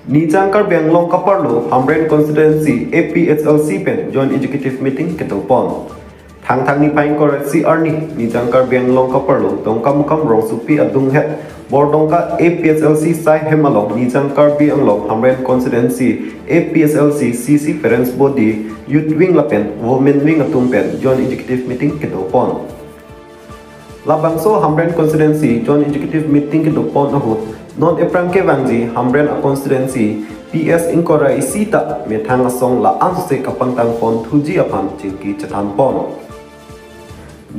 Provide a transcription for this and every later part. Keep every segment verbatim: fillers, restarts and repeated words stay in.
Nijang Karbi Anglong kaparlo Hamren Constituency A P H L C pen Joint Executive Meeting kedo pon. Thangthang niphai ingkoi ra isi arni Nijang Karbi Anglong kaparlo Dongkamukam rongsopi adunghet Bordongka A P H L C saihem along Nijang Karbi Anglong Hamren Constituency A P H L C C C Parents Body, Youth Wing lapen Women Wing atum pen Joint Executive Meeting kedo pon. Labangso Hamren Constituency Joint Executive Meeting kedo pon ahut non ephrang kevangji Hamren a constituency P S ingkoi ra isi ta methang asong la-an sose kapangtang pon thuji aphan chingki chethan pon.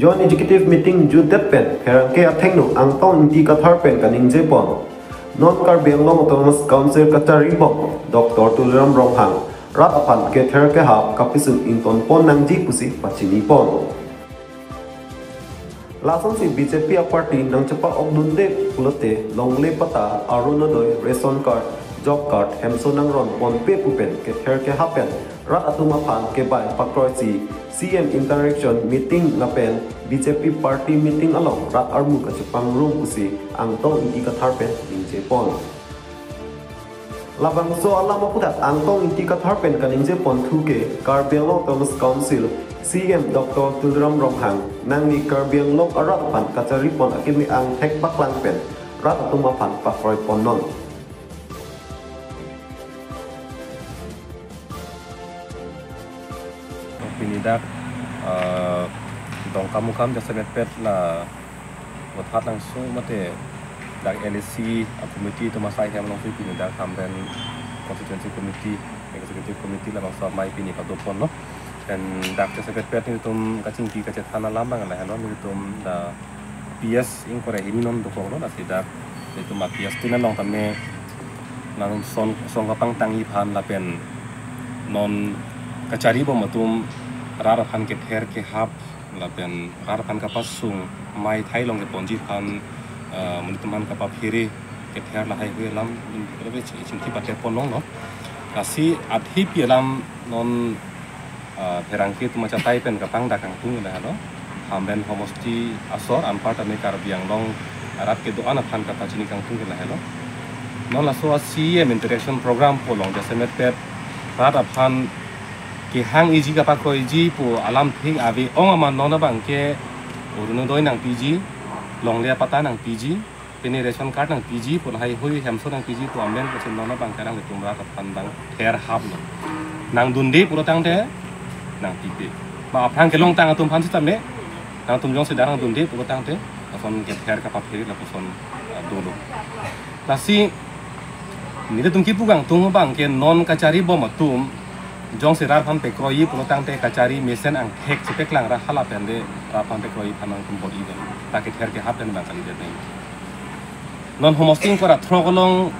Joint Executive Meeting jutdet pen pherangke athengno Angtong Ingti Kathar pen kaningje pon, non Karbi Anglong Autonomous Council kachari bom Doctor Tuliram Ronghang rat aphan kether kehap kapisung ington pon nangji pusi pachini pon. Lasonsi B J P a party nangchepa-okdunde pulote longle patta, Arunodoi, ration card, job card, hemso nangron ponpe pu pen kether kehap pen rat atum aphan kebai pakroisi C M interaction meeting lapen B J P party meeting along rat armu kachepangrum pusi Angtong Ingti Kathar pen ningje pon. Labangso alam aputhak Angtong Ingti Kathar pen kaningje pon thu ke Karbi Anglong Autonomous Council C M Doctor Tuliram Ronghang nangli Karbi Anglong arat aphan kachari pon akimi angthek paklang pen rat atum aphan pakroi pon non. Pini dak, eh, Dongkamukam jasemetpet la Vothatlangso mate dak L A C a committee atum asaihem alongsi pini dak Hamren Constituency Committee, Executive Committee labangso amei pini pado ponlo. Pen dak jasemetpet nelitum kachingki kachethan alam abang lahelo, nelitum dak P S ingkoi ra hini non dokoklo, lasi dak nelitum a P S tin along tame nang son song kapangtangji aphan lapen non kachari bom atum rat aphan kether kehap lapen rat aphan kapasung mei thai long keponji aphan, eh, monit atum aphan kapaphere kether lahai hui alam, mm, rebe chi-, chingki pate pon longlo. Lasi athe pi alam non, eh, pherangke atum achatai pen kapangdak kangtung lahelo. Hamren homosti asor anparta me Karbi Anglong arat kedo-an aphan kapachini kangtung lahelo. Non laso a C M interaction program pu along jasemetpet rat aphan kehang-iji kapakroiji pu alam thik ave ong amat non abangke Orunodoi nangpiji, longle apatta nangpiji, pini ration card nangpiji pu lahai hui hemso nangpiji pu amen pusi non abangke alanglitum rat aphan dang ther haplo. Nangdunde pulo tangte nangpipe. Ba aphrang kelongtang atum aphan sitame nangtum jongsi dak nangdunde pulo tangte lason kether kapaphere lapuson, ah, dolo. Lasi nelitum kipu kangtung abangke non kachari bom atum jongsi rat aphan pekroiji pulo tangte kachari mesen angthek chepeklang ra hala pen de rat aphan pekroiji aphan nangtum bor-i pen ta kether kehap pen abang kalidet nang. Non homosti ingkoi ra throk along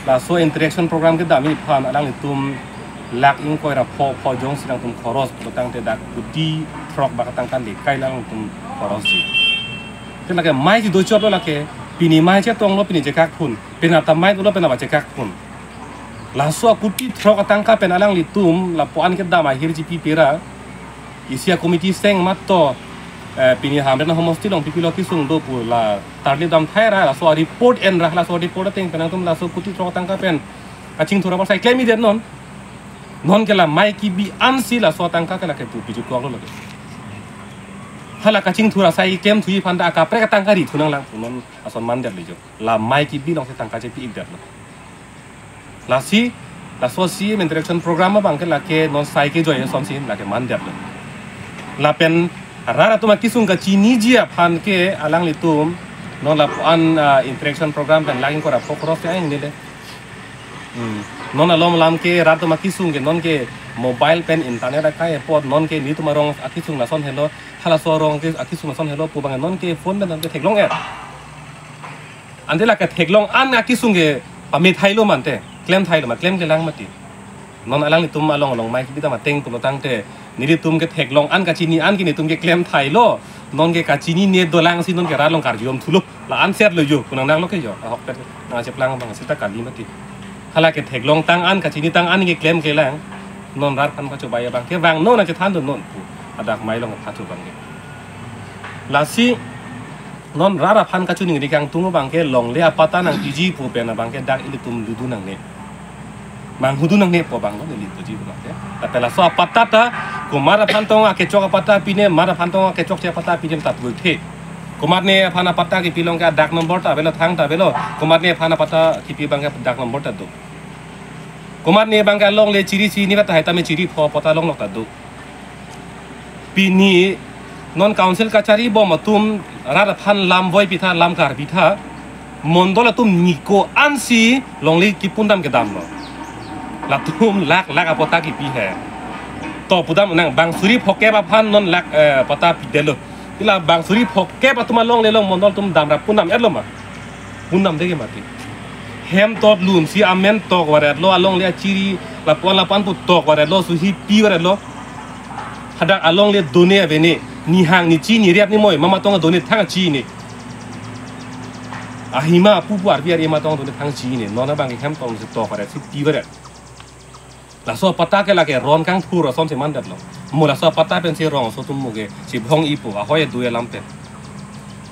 laso interaction program kedamji aphan alanglitum lakh ingkoi ra pho pho jongsi nangtum khoros pulo tangte dak kuti throk bak tangka lekai alangtum khorosji. Te lake mei si dochotlo, lake pini mei chetonglo pini chekak phun, pini ata mei dolo pini aba chekak phun. Laso kuti throk atangka pen alanglitum lapu-an kedam ahirji pipe ra isi a committee seng mato, eh, pini Hamren homosti along pipilo kesung do pu la tarlip dam thai ra laso report en ra, laso report ateng pen nangtum laso kuti throk atangka pen kachingthur apar sai klemji det non. Non ke la mei kebi ansi laso atangka ke lake pu piju koklo lake. Hala kachingthur asai klemthuji aphan ta akaprek atangka ri thu nanglang pu non ason mandetlo jo. La mei kebi alongsi tangka chepi-ik detlo. Lasi laso C M interaction program abangke lake non sai kejoi asonsi lake mandetlo. Lapen rat atum akesung kachiniji aphan ke alanglitum non lapu-an, ah, interaction program pen lakh ingkoi ra pho khoros ke aing nile. Hmm. Non alom alam ke rat atum akesung ke non ke mobile pen internet akai apot non ke nelitum arong akesung lason helo, halaso arong ke akesung lason helo pu abang non ke phone pen non ke theklong-et. Ante lake theklong an akesung ke pame thailo mante, klem thailo ma, klem kelang mati. Non alanglitum along along mei kebi dam ateng pulo tangte nelitum ke theklong an kachini an ke nelitum ke klem thailo, non ke kachinine dolang si non ke rat along karjom thulo, la-an set lo jo, pu nangnanglo ke jo, ahokpet nangcheplang abang seta kali mati. Hala ke theklongtang an kachinitang an ke klem kelang, non rat aphan pachobai abang ke vang non achethan do non pu adak mei along phacho abang ke. Lasi non rat aphan kachiningri kangtung abangke longle apatta nangpiji pu pen abangke dak ilitum dodun nangne. Manghudu nangne pu abang lo neli puji pulang ke. Lapen laso apatta ta, komat aphan tong akechok apatta pine, mat aphan tong akechokche apatta pine ta puthek. Komatne aphan apatta kipi along ke dak number ta avelo, thang ta avelo. Komatne aphan apatta kipi abang ke dak number ta do. Komatne abang ke alongle chiri si ni ta hai ta me chiri pho apatta longlok ta do. Pini non council kachari bom atum rat aphan lam voi pitha, lam kar pitha, mondol atum niko ansi longle kipundam kedam lo. Latum lak lak apatta kipi he. To pudam nang bang suri phokep aphan non lak, eh, patta pidetlo. Ila bang suri phokep atum alongle along mondol atum damra pundam-etlo ma. Pundamde ke mati. Hem tot lunsi amen tok varetlo, alongle achiri lapu-an lapu-an pu tok varetlo, suhi pi varetlo. Hadak alongle done avene, nihang nichi nirep nimoi, mama tong done thang chi ne. Ahima pupu arbi ari ma tong done thang chi ne. Non abang hem tong si tok varet si pi varet. Laso apatta ke lake ron kangthur ason si mandetlo. Mo laso apatta pensi rong aso atum mo ke si bhong ipo ahoi dui alam pen.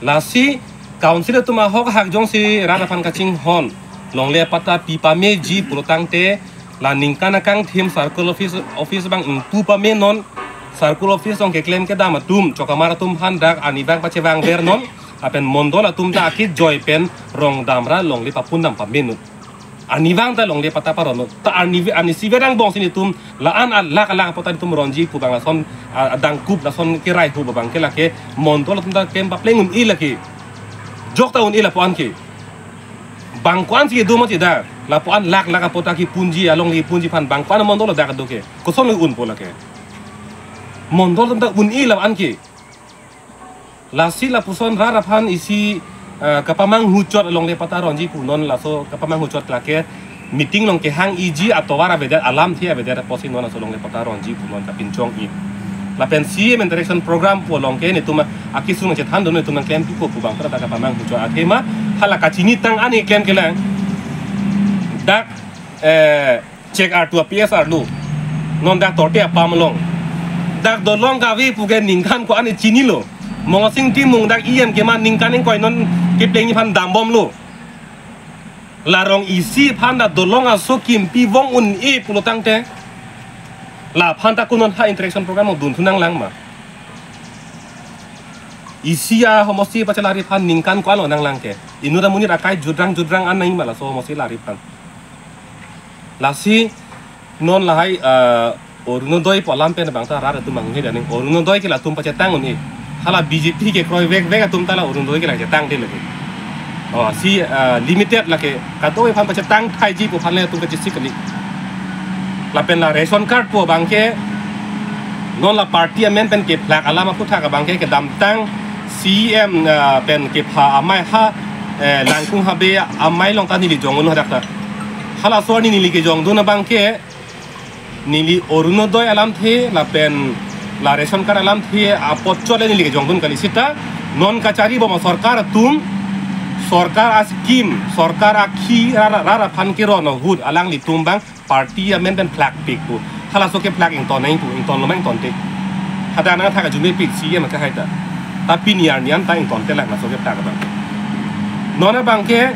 Lasi council atum ahok hak jongsi rat aphan kachinghon longle apatta pi pameji pulotangte la ningkan akangthim circle office, office abang ingpu pame non. Circle office along keklem kedam atum chokamar atum aphan dak arnivang pachevang ver non. Lapen mondol atum ta akejoi pen rong damra longle papundam pame non. Arnivang ta longle patta paron. Ta arni, arnisi verang bong si netum la-an alak alak apatta netum ronji pu abang lason, a, adangkup lason kerai hu abang ke lake mondol atum ta klem papleng un-e lake. Jok ta un-e lapu-an ke. Bang ko-an si kedo ma cheda. Lapu-an lak lak apatta kipunji alongle punji aphan bang ko-an mondol dak do ke. Koson le unpo lake. Mondol atum ta un-e lapu-an ke. Lasi lapuson rat aphan isi, eh, kapamanghuchot alongle patta ronji pu non laso kapamanghuchot lake meeting along kehang iji atovar avedet alamthe avedet apotsi non laso longle patta ronji pu non kapinchong-i. Lapen C M interaction program pu along ke netum akesung chethan dun netum klem pipo pu abang ta kapamanghuchot athema hala kachinitang ani klem kelang. Dak, eh, Chek artu a P S arlo. Non dak Torte apam along. Dak dolong kave pu ke ningkan ko-an chinilo. Mongsing Timung dak E M kema ningkan ingkoi non kepleng aphan dambomlo. La rong isi aphan dak dolong aso kimpi vong un-e pulotangte. Laphan ta ko non ha interaction program along dunthu nanglang ma. Isi ahomosti pachelari aphan ningkan ko-an lo nanglang ke. Inut amonit akai judrang judrang an nai ma laso homosti lari aphan. Lasi non lahai, eh, Orunodoi pu alam pen abang ta rat atum anghe daning Orunodoi ke latum pachetang un-e. Hala B J P kekroivek vek atum ta la Orunodoi ke la chetangde lake. Oh, si, eh, limited lake kadokave aphan pachetang thaiji pu aphan le atum kachesik kali. Lapen la ration card pu abang ke non la party amen pen kephlak alam aphuthak abang ke kedamtang C M, eh, pen kepha amei ha, eh, Langkung Habe amei along ta neli jong un hadak ta. Halaso arni neli kejongdun abang ke neli Orunodoi alamthe lapen la ration card alamthe apot chot le neli kejongdun kali seta non kachari bom asorkar atum, sorkar a-scheme, sorkar akhi rat, rat, rat aphan keron ahut alanglitum abang party amen pen phlakpik pu. Halaso kephlak ington nang pu, ingtonlo ma ingtonte. Hadak nangthak ajume pik C M kehai ta. Tapi niar nian ta ingtonte lak laso kephlak abang. Non abang ke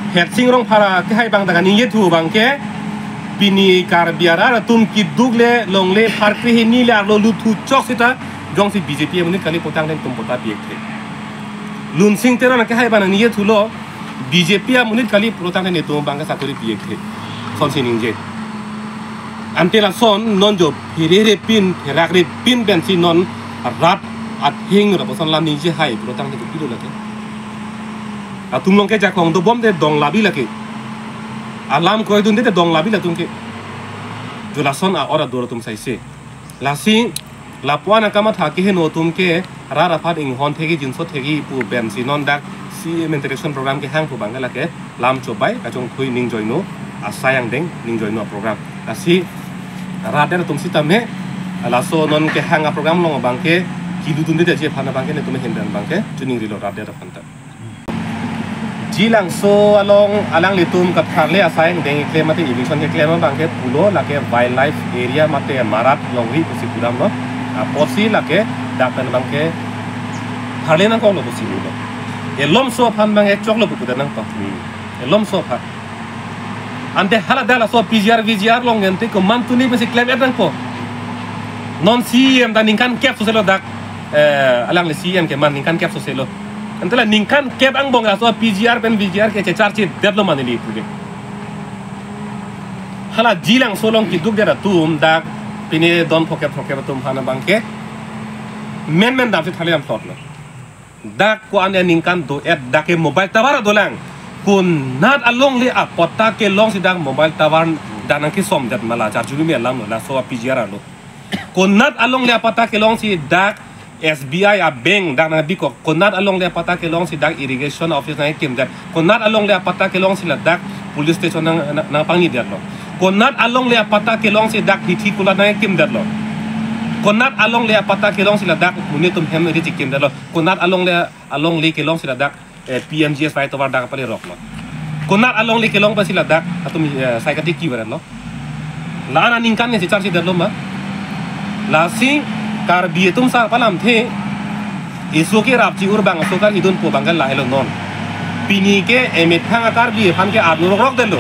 Hersing Rongphar kehai abang ta kaningjethu abang ke pini Karbi arat atum keduk le longle pharkre hini le arlo luthu chok seta jongsi B J P amonit kali pulotangte netum patta pi-ekthe. Lunsing Teron kehai abang ningjethulo B J P amonit kali pulotangte netum abang ke sakori pi-ekthe. Sonsi ningje. Ante lason non jo pherere pin, pherakre pin pensi non rat atheng raposon lam ningje hai pulotangte kopilo lake. Atum along ke jakong dobom te dong labi lake. Alam kroidunde te dong labi latum ke. Jo lason a-or adur atum saise. Lasi lapu-an akamatha keheno atum ke rat aphan inghon thekji jinso thekji pu pensi non dak C M interaction program kehang pu abang ke lake lam chobai kachongthui ningjoino asai angdeng ningjoino program. Lasi rat atum sitame laso non kehang a-program along abang ke kelutdunde ji aphan abang ke netum ahin pen abang ke choningrilo rat aphan ta. Jilangso along alanglitum kapharle asai angdeng keklem mate eviction keklem abang ke pulo lake wildlife area mate marat longri pusi pudamlo. Apotsi lake dak pen abang ke pharle nangkoklo pusi pulo. Elomso aphan abang ke choklo pu pudet nangkok. Hmm. Elomso aphan. Ante hala dak laso P G R, V G R along ante komantu ni pensi klem-et nangpo. Non C E M ta ningkan kep soselo dak, eh, alangli C E M keman ningkan kep soselo. Ante la ningkan kep angbong laso P G R pen V G R ke checharchedetlo ma neli pu ke. Hala Jilangso along keduk det atum dak pine don phokep phokep atum aphan abangke menmen damsi tharli damthotlo. Dak ko-an aningkan do-et dak ke mobile tower dolang. Konat alongle apatta kelongsi dak mobile tower dak nangkesomdet ma la charjumi alam lo, laso P G R lo. Konat alongle apatta kelongsi dak S B I a bank dak nangbikok. Konat alongle apatta kelongsi dak irrigation office nangkimdet. Konat alongle apatta kelongsi ladak police station nang, nang, nangpangnidetlo. Konat alongle apatta kelongsi dak hithi kulat nangkimdetlo. Konat alongle apatta kelongsi ladak monit atum hem ri chikimdetlo. Konat alongle, alongle kelongsi ladak, eh, P M G S Y tovar dak pale roklo. Konat alongle kelong pensi ladak atum, eh, saikati ki baranlo. La-an aningkan ne checharchedetlo ma. Lasi Karbi atum sar palamthe, iso ke rapchi urbang aso kar idunpo abangke lahelo non. Pini ke emethang a-Karbi aphan ke arnu rokrokdetlo.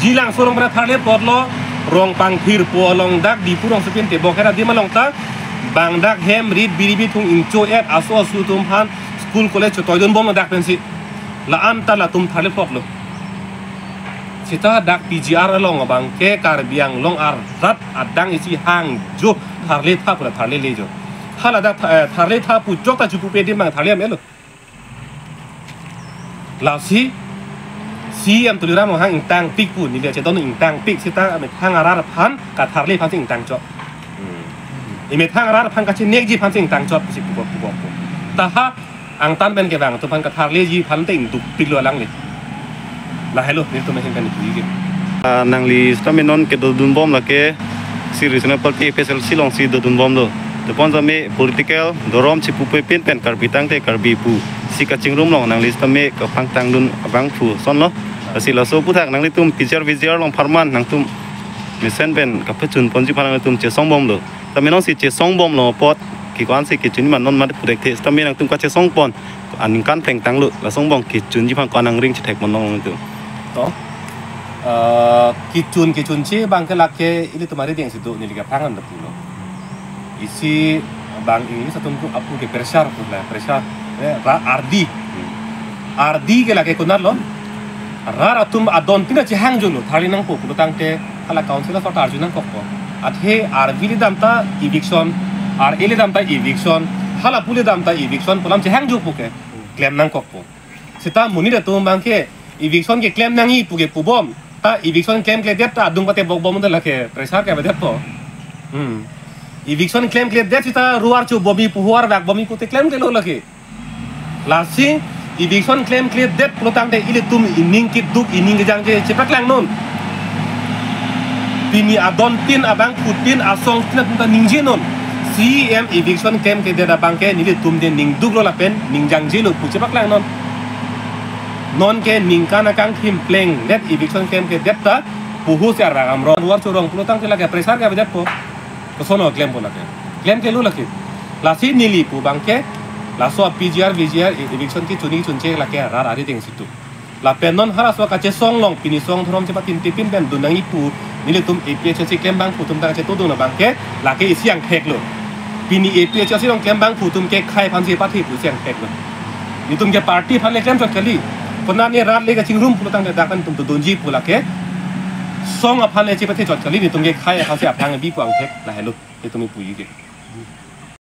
Jilangso along pura tharle plotlo, Rongpangthir pu along dak Diphu rongsopi ante Bokhera adim along ta, bang dak hem rit biri bithung ingcho-et aso asu atum aphan school college chotoidunbomlo dak pensi. La-an ta latum tharle plotlo. Seta dak P G R along abangke Karbi Anglong arat adang isi hangjo tharle tha pura tharlelejo. Hala dak tha-, eh, tharle tha pu chok ta chupu pe adim abang tharle am-etlo. Lasi C E M Tuliram Ronghang ingtangpik pu neli chedon ingtangpik seta amethang arat aphan katharle aphansi ingtangchot. Hmm. Emethang arat aphan kachinekji aphansi ingtangchot pusi pubok pubok pu. Taha angtan pen kevang atum aphan katharleji aphan te ingdukpiklo alangli. Lahelo nelitum ahin pen ipuji ke. Ah, nangli sitame non kedodunbom lake si regional party A P H L C alongsi dodunbomlo. Tepon jame political dorom chipupe pin pen Karbi tangte Karbi pusi kachingrum along nangli sitame kaphangtangdun abangphu asonlo. Lasi laso aphuthak nanglitum P G R V G R along apharman nangtum mesen pen kapachunponji aphan nangtum chesongbomlo. Tame nonsi chesongbomlo apot ke ko-ansi kechunji ma non mate puthekthe. Tame nangtum kachesongpon aningkan plengtanglo, laso angbong kechunji aphan ko-an nangring chethekpon nangtum? To, eh, kechun kechunche abangke lake ilitum arideng si do neli kaphrang an pulo. Isi bang English atum tu apu ke pressure pu la, pressure, eh, ra-, ardi. Ardi ke lake konatlo. Rat atum adon tina chehangjono tharli nangpo pulo tangte hala council asor ta arju nangkokpo. Athe arvi le dam ta eviction, ar-e le dam ta eviction, hala pu le dam ta eviction pu alam chehangjopo ke klem nangkokpo. Seta monit atum abangke eviction ke klem nangji pu ke pubom ta eviction klemkledet ta adung pate bokbom ta lake pressure ke bedetpo. Hmm. Eviction klemkledet seta ru-ar chobomji pu, hu-ar vakbomji pute klemklelo lake. Lasi eviction klemkledet pulo tangte ilitum ining keduk ining kejangje chepaklang non. Pini adon tin abangphu tin asong tin atum ta ningje non. C E M eviction klemkledet abangke nelitum de ningduklo lapen ningjangjelo pu chepaklang non. Nonke ningkan akangthim plengdet eviction klemkledet ta puhu si arvak amrong ru-ar chorong pulo tangte lake pressure ke bedetpo. Koson klempo lake. Klemklelo lake. Lasi neli pu abangke laso P G R V G R e-, eviction kechun kechunche lake rat arideng si do. Lapen non halaso kachesong along pini song dhorom chepatintipin pen dun nangji pu nelitum A P H L C klembangphu atum ta kachetodun abangke lake isi angtheklo. Pini A P H L C along klembangphu atum ke khei aphansi pathe pu isi angtheklo. Itum ke party aphan le klemchot kali. Konat ne rat le kachingrum pulo tangte dak pen itum dodunji pu lake song aphan le chepathechot kali, nelitum ke khei aphansi aphrang bi pu angthek lahelo nelitum ipuji ke.